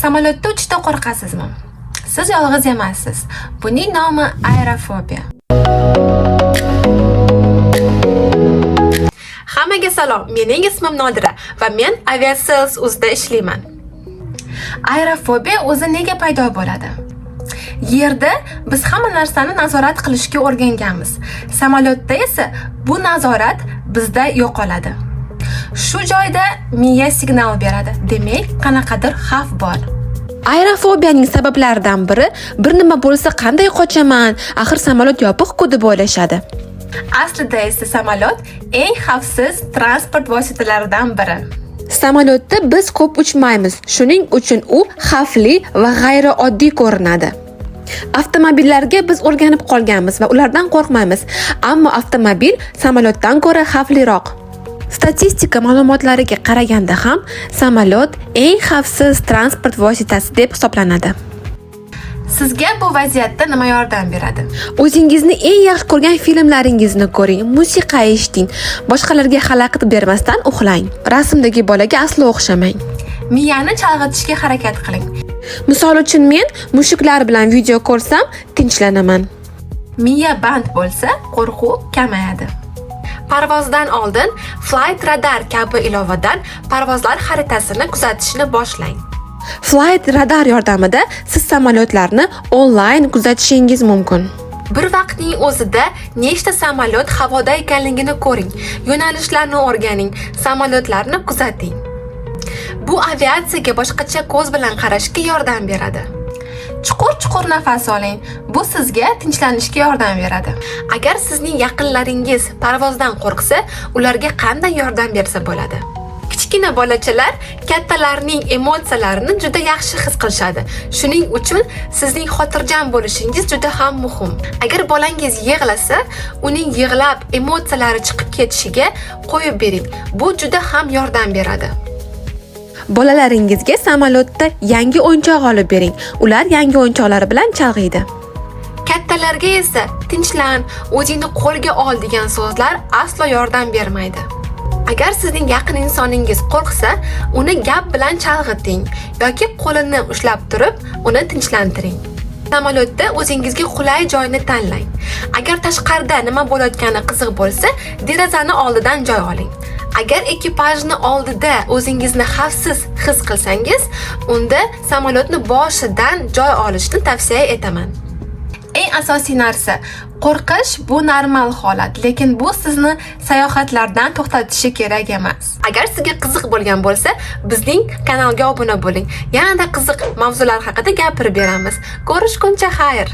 Samolyotda uchishdan qo'rqasizmi? Siz yolg'iz emassiz. Buning nomi aerofobiya. Hammaga salom. Mening ismim Nodira va men Aviasales uzda ishlayman. Aerofobiya o'zi nega paydo bo'ladi? Yerda biz hamma narsani nazorat qilishga o'rganganmiz. Samolyotda esa bu nazorat bizda yo'qoladi. Shu joyda miya signal beradi. Demak, qanaqadir xavf bor. Aerofobiyaning sabablaridan biri bir nima bo'lsa qanday qochaman, axir samolyot yopiq-ku deb o'ylashadi. Aslida esa samolyot eng xavfsiz transport vositalaridan biri. Samolyotda biz ko'p uchmaymiz, shuning uchun u xavfli va g'ayrioddiy ko'rinadi. Avtomobillarga biz o'rganib qolganmiz va ulardan qo'rqmaymiz, ammo avtomobil samolyotdan ko'ra xavfliroq. Statistika ma'lumotlariga qaraganda ham samolyot eng xavfsiz transport vositasi deb hisoblanadi. Sizga bu vaziyatda nima yordam beradi? O'zingizni eng yaxshi ko'rgan filmlaringizni ko'ring, musiqa eshiting, boshqalarga xalaqit bermasdan uxlang. Rasmdagi bolaga aslo o'xshamang. Miyani chalg'itishga harakat qiling. Misol uchun men mushuklar bilan video ko'rsam tinchlanaman. Miya band bo'lsa, qo'rquv kamayadi. Parvozdan oldin Flight Radar kabi ilovadan parvozlar xaritasini kuzatishni boshlang. Flight Radar yordamida siz samolyotlarni onlayn kuzatishingiz mumkin. Bir vaqtning o'zida nechta samolyot havoda ekanligini ko'ring, yo'nalishlarni o'rganing, samolyotlarni kuzating. Bu aviatsiyaga boshqacha ko'z bilan qarashga yordam beradi. Chuqur-chuqur nafas oling. Bu sizga tinchlanishga yordam beradi. Agar sizning yaqinlaringiz parvozdan qo'rqsa, ularga qanday yordam bersa bo'ladi? Kichkina bolachalar kattalarning emotsiyalarini juda yaxshi his qilishadi. Shuning uchun sizning xotirjam bo'lishingiz juda ham muhim. Agar bolangiz yig'lasa, uning yig'lab emotsiyalari chiqib ketishiga qo'yib bering. Bu juda ham yordam beradi. Bolalaringizga samolyotda yangi o'yinchoq olib bering. Ular yangi o'yinchoqlar bilan chalg'iydi. Kattalarga esa tinchlan, o'zingni qo'lga ol degan so'zlar aslo yordam bermaydi. Agar sizning yaqin insoningiz qo'rqsa, uni gap bilan chalg'iting yoki qo'lini ushlab turib, uni tinchlantiring. Samolyotda o'zingizga qulay joyni tanlang. Agar tashqarida nima bo'layotgani qiziq bo'lsa, derazani oldidan joy oling. Agar ekipajni oldida o'zingizni xavfsiz his qilsangiz, unda samolyotni boshidan joy olishni tavsiya etaman. Eng asosiy narsa, qo'rqish bu normal holat, lekin bu sizni sayohatlardan to'xtatishi kerak emas. Agar sizga qiziq bo'lgan bo'lsa, bizning kanalga obuna bo'ling. Yanada qiziq mavzular haqida gapirib beramiz. Ko'rishguncha xayr.